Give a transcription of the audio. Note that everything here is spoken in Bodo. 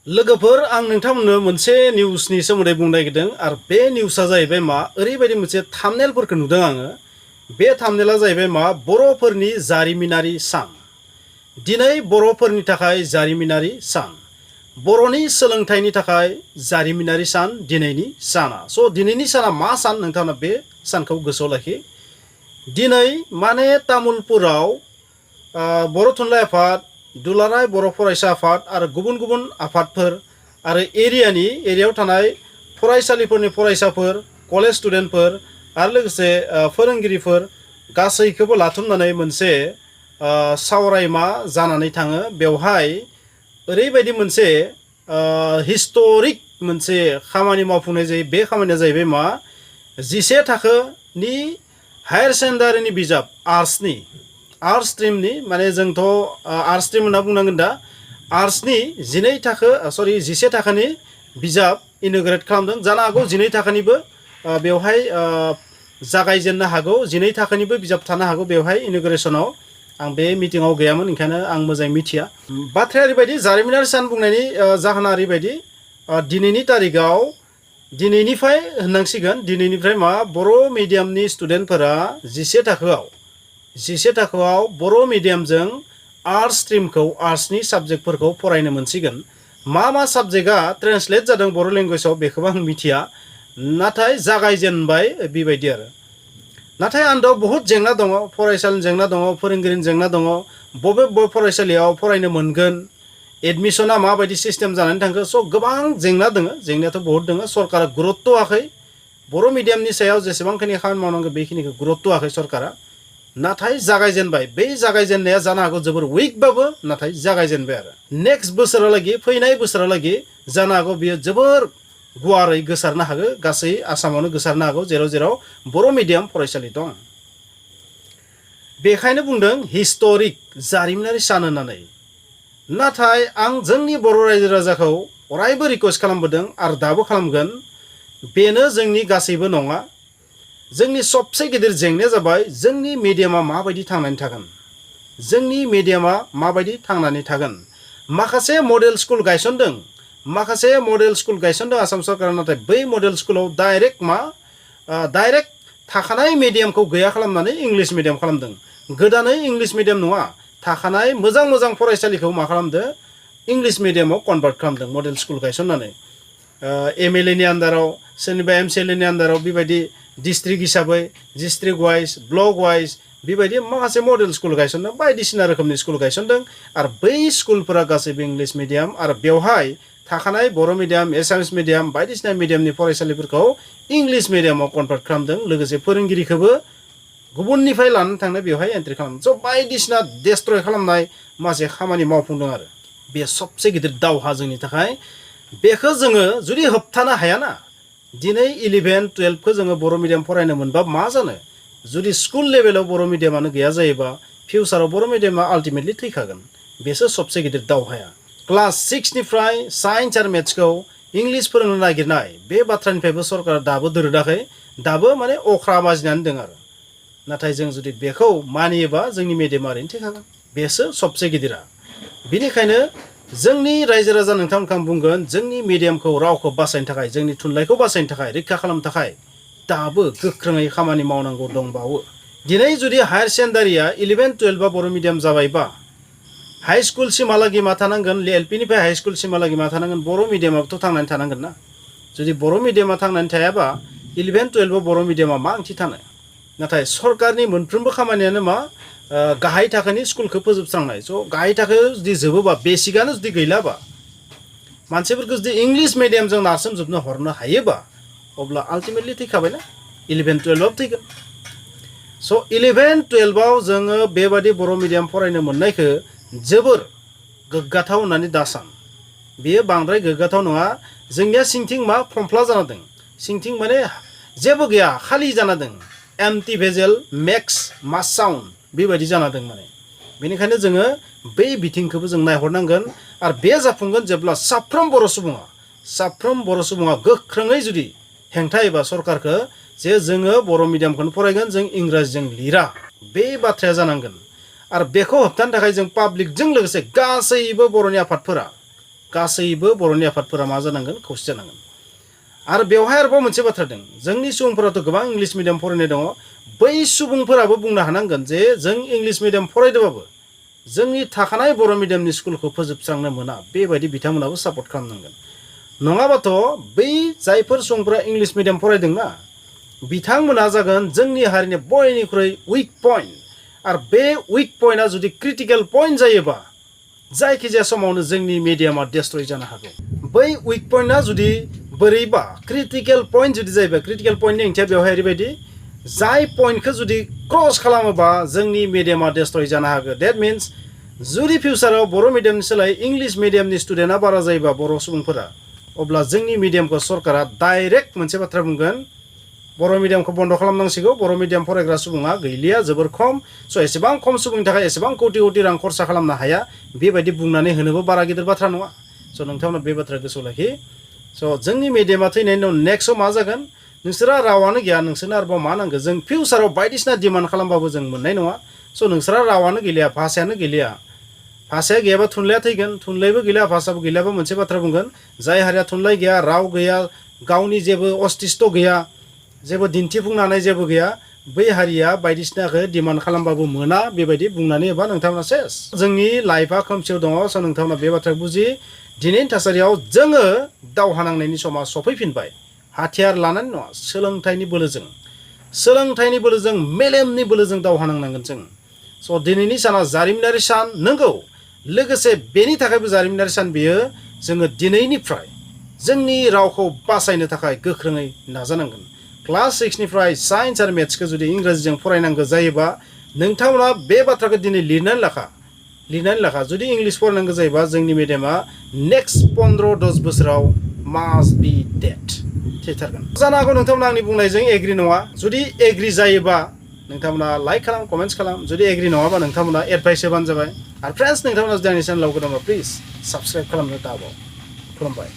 लोगोफोर आं नोंथांमोननो मोनसे निउसनि सोमोन्दै बुंनो नागिरदों आरो बे निउसआ जाहैबाय मा ओरैबायदि मोनसे थाम्बनेलफोरखौ नुदों आङो बे थाम्बनेला जाहैबाय मा बर'फोरनि जारिमिनारि सान दिनै बर'फोरनि थाखाय जारिमिनारि सान बर'नि सोलोंथाइनि थाखाय जारिमिनारि सान दिनैनि साना स' दिनैनि साना मा सान नोंथांमोना बे सानखौ गोसोआव लाखि दिनै माने तामुलपुराव बर' थुनलाइ आफाद दुलाराय बर' फरायसा आफाद आरो गुबुन गुबुन आफादफोर आरो एरियायाव थानाय फरायसालिफोरनि फरायसाफोर कलेज स्टुडेन्टफोर आरो लोगोसे फोरोंगिरिफोर गासैखौबो लाथुमनानै मोनसे सावरायमा जानानै थाङो बेवहाय ओरैबायदि मोनसे हिस्टोरिक मोनसे खामानि मावफुंनाय जायो बे खामानिया जाहैबाय मा 11 थाखोनि हायार सेकेन्डारिनि बिजाब आर्ट्स स्ट्रिमनि माने जोंथ' आर्ट्स स्ट्रिम होनना बुंनांगोन दा आर्ट्सनि 11 थाखोनि बिजाब इन'ग्रेट खालामदों जानो हागौ 12 थाखोनिबो बेवहाय जागायजेननो हागौ 12 थाखोनिबो बिजाब थानो हागौ बेवहाय इन'ग्रेसनाव आं बे मिटिङाव गैयामोन ओंखायनो आं मोजाङै मिथिया बाथ्राया ओरैबायदि जारिमिनारि सान बुंनायनि जाहोना ओरैबायदि दिनैनि तारिखाव दिनैनिफ्राय होननांसिगोन दिनैनिफ्राय मा बर' मिडियामनि स्टुडेन्टफोरा 11 थाखोआव बर' मिडियामजों आर्ट्स स्ट्रिमखौ आर्ट्सनि साबजेक्टफोरखौ फरायनो मोनसिगोन मा साबजेक्टआ ट्रेन्सलेट जादों बर' लेंगुवेजाव बेखौबो आं मिथिया नाथाय जागायजेनबाय बेबायदि आरो नाथाय आन्दोआव बहुद जेंना दङ फरायसालिनि जेंना दङ फोरोंगिरिनि जेंना दङ बबे फरायसालियाव फरायनो मोनगोन एडमिसना माबायदि सिस्टेम जानानै थांखो स' गोबां जेंना दङ जेंनायाथ' बहुत दङ सरकारा गुरुत्व होआखै बर' मिडियामनि सायाव जेसेबांखिनि खामानि मावनांगौ बेखिनिखौ गुरुत्व होआखै सरकारा नाथाय जागायजेनबाय बै जागायजेननाया जानो हागौ जोबोर उइकबाबो नाथाय जागायजेनबाय आरो नेक्स्ट बोसोरालागि फैनाय बोसोरालागि जानो हागौ बियो जोबोर गुवारै गोसारनो हागौ गासै आसामावनो गोसारनो हागौ जेराव जेराव बर' मिडियाम फरायसालि दं बेखायनो बुंदों हिस्टोरिक जारिमिनारि सान होननानै नाथाय आं जोंनि बर' रायजो राजाखौ अरायबो रिक्वेस्ट खालामबोदों आरो दाबो खालामगोन बेनो जोंनि गासैबो नङा जोंनि सबसे गिदिर जेंनाया जाबाय जोंनि मिडियामा माबायदि थांनानै थागोन माखासे मडेल स्कुल गायसनदों आसाम सरकारा नाथाय बै मडेल स्कुलाव डाइरेक्ट थाखानाय मिडियामखौ गैया खालामनानै इंलिश मिडियाम खालामदों गोदानै इंलिश मिडियाम नङा थाखानाय मोजां फरायसालिखौ मा खालामदों इंलिश मिडियामाव कनभार्ट खालामदों मडेल स्कुल गायसननानै एमएलएनि आन्दाराव सोरनिबा एमसिएलएनि आन्दाराव बेबायदि डिस्ट्रिक्ट हिसाबै डिस्ट्रिक्ट वाइज ब्लक वाइज बेबायदि माखासे मडेल स्कुल गायसनदों बायदिसिना रोखोमनि स्कुल गायसनदों आरो बै स्कुलफोरा गासैबो इंलिश मिडियाम आरो बेवहाय थाखानाय बर' मिडियाम एसामिस मिडियाम बायदिसिना मिडियामनि फरायसालिफोरखौ इंलिश मिडियामाव कनभार्ट खालामदों लोगोसे फोरोंगिरिखौबो गुबुननिफ्राय लानानै थांनो बेवहाय एन्ट्रि खालामदों स' बायदिसिना डेस्ट्रय खालामनाय माखासे खामानि मावफुंदों आरो बे सबसे गिदिर दावहा जोंनि थाखाय बेखौ जोङो जुदि होबथानो हायाना दिनै 11-12खौ जोङो बर' मिडियाम फरायनो मोनबा मा जानो जुदि स्कुल लेभेलाव बर' मिडियामानो गैया जायोबा फिउचाराव बर' मिडियामा आल्टिमेटलि थैखागोन बेसो सबसे गिदिर दावहाया क्लास 6निफ्राय साइन्स आरो मेथ्सखौ इंलिश फोरोंनो नागिरनाय बे बाथ्रानिफ्रायबो सरकारा दाबो दोरोदाखै दाबो माने अख्रा बाजिनानै दं आरो नाथाय जों जुदि बेखौ मानियोबा जोंनि मिडियामा ओरैनो थैखागोन बेसो सबसे गिदिरा बेनिखायनो जोंनि रायजो राजा नोंथांमोनखौ आं बुंगोन जोंनि मिडियामखौ रावखौ बासायनो थाखाय जोंनि थुनलाइखौ बासायनो थाखाय रैखा खालामनो थाखाय दाबो गोख्रोङै खामानि मावनांगौ दंबावो दिनै जुदि हायार सेकेन्डारिया 11-12 बर' मिडियाम जाबायबा हाई स्कुलसिमहालागै मा थानांगोन एलपिनिफ्राय हाई स्कुलसिमहालागै मा थानांगोन बर' मिडियामाबोथ' थांनानै थानांगोन ना जुदि बर' मिडियामा थांनानै थायाबा 11-12 बर' मिडियामा मा ओंथि थानो नाथाय सरकारनि मोनफ्रोमबो खामानियानो मा गाहाय थाखोनि स्कुलखौ फोजोबस्रांनाय स' गाहाय थाखोआव जुदि जोबोबा बेसिकआनो जुदि गैलाबा मानसिफोरखौ जुदि इंलिश मिडियामजों नारसोमजोबनो हरनो हायोबा अब्ला आल्टिमेटलि थैखाबायना 11-12 थैगोन स' 11-12आव जोङो बेबादि बर' मिडियाम फरायनो मोननायखौ जोबोर गोग्गाथाव होननानै दासान बेयो बांद्राय गोग्गाथाव नङा जोंनिया सिंथिं मा फमफ्ला जाना दं सिंथिं माने जेबो गैया खालि जाना दं एम्पटि भेजेल मेक्स मास साउन्ड बेबायदि जाना दं माने बेनिखायनो जोङो बै बिथिंखौबो जों नायहरनांगोन आरो बे जाफुंगोन जेब्ला साफ्रोम बर' सुबुङा गोख्रोङै जुदि हेंथा एबा सरकारखौ जे जोङो बर' मिडियामखौनो फरायगोन जों इंराजिजों लिरा बे बाथ्राया जानांगोन आरो बेखौ होबथानो थाखाय जों पाब्लिकजों लोगोसे गासैबो बर'नि आफादफोरा गासैबो बर'नि आफादफोरा मा जानांगोन खौसे जानांगोन आरो बेवहाय आरोबाव मोनसे बाथ्रा दं जोंनि सुबुंफोराथ' गोबां इंलिश मिडियाम फरायनाय दङ बै सुबुंफोराबो बुंनो हानांगोन जे जों इंलिश मिडियाम फरायदोंबाबो जोंनि थाखानाय बर' मिडियामनि स्कुलखौ फोजोबस्रांनो मोना बेबायदि बिथांमोनाबो सापर्ट खालामनांगोन नङाबाथ' बै जायफोर सुबुंफोरा इंलिश मिडियाम फरायदोंना बिथांमोना जागोन जोंनि हारिनि बयनिख्रुइ उइक पइन्ट आरो बे उइक पइन्टआ जुदि क्रिटिकेल पइन्ट जायोबा जायखिजाया समावनो जोंनि मिडियामा डिस्ट्रय जानो हागौ बै उइक पइन्टआ जुदि बोरैबा क्रिटिकेल पइन्ट जुदि जायोबा क्रिटिकेल पइन्टनि ओंथिया बेवहाय ओरैबायदि जाय पइन्टखौ जुदि क्रस खालामोबा जोंनि मिडियामा डिस्ट्रय जानो हागौ डेट मिन्स जुदि फिउचाराव बर' मिडियामनि सोलाय इंलिश मिडियामनि स्टुडेन्टआ बारा जायोबा बर' सुबुंफोरा अब्ला जोंनि मिडियामखौ सरकारा डाइरेक्ट मोनसे बाथ्रा बुंगोन बर' मिडियामखौ बन्द खालामनांसिगौ बर' मिडियाम फरायग्रा सुबुङा गैलिया जोबोर खम स' एसेबां खम सुबुंनि थाखाय एसेबां कोटि कोटि रां खरसा खालामनो हाया बेबायदि बुंनानै होनोबो बारा गिदिर बाथ्रा नङा स' नोंथांमोना बे बाथ्रा गोसोआव लाखि स' जोंनि मिडियामा थैनायनि उनाव नेक्स्टआव मा जागोन नोंसोरा रावानो गैया नोंसोरनो आरोबाव मा नांगौ जों फिउचाराव बायदिसिना डिमान्ड खालामबाबो जों मोननाय नङा स' नोंसोरा रावानो गैलिया भाषायानो गैलिया भाषाया गैयाबा थुनलाइया थैगोन थुनलाइबो गैलिया भाषाबो गैलियाबा मोनसे बाथ्रा बुंगोन जाय हारिया थुनलाइ गैया राव गैया गावनि जेबो अस्तित्व गैया जेबो दिन्थिफुंनानै जेबो गैया बै हारिया बायदिसिनाखौ डिमान्ड खालामबाबो मोना बेबायदि बुंनानै एबा नोंथांमोना सेस जोंनि लाइफआ खोमसियाव दङ स' नोंथांमोना बे बाथ्राखौ बुजि दिनैनि थासारियाव जोङो दावहा नांनायनि समा सफैफिनबाय हाथियार लानानै नङा सोलोंथाइनि बोलोजों मेलेमनि बोलोजों दावहा नांनांगोन जों स' दिनैनि साना जारिमिनारि सान नंगौ लोगोसे बेनि थाखायबो जारिमिनारि सान बेयो जोङो दिनैनिफ्राय जोंनि रावखौ बासायनो थाखाय गोख्रोङै नाजानांगोन क्लास 6 निफ्राय साइन्स आरो मेथ्सखौ जुदि इंराजिजों फरायनांगौ जायोबा नोंथांमोना बे बाथ्राखौ दिनै लिरनानै लाखा जुदि इंलिश फरायनांगौ जायोबा जोंनि मिडियामा नेक्स्ट 15-10 बोसोराव मास्ट बी डेड थैथारगोन जानो हागौ नोंथांमोना आंनि बुंनायजों एग्रि नङा जुदि एग्रि जायोबा नोंथांमोना लाइक खालाम कमेन्ट्स खालाम जुदि एग्रि नङाबा नोंथांमोना एडभाइस होबानो जाबाय आरो फ्रेन्ड्स नोंथांमोना जुदि आंनि चेनेलाव गोदानबा प्लिज साबस्क्राइब खालामनो दाबाव खुलुमबाय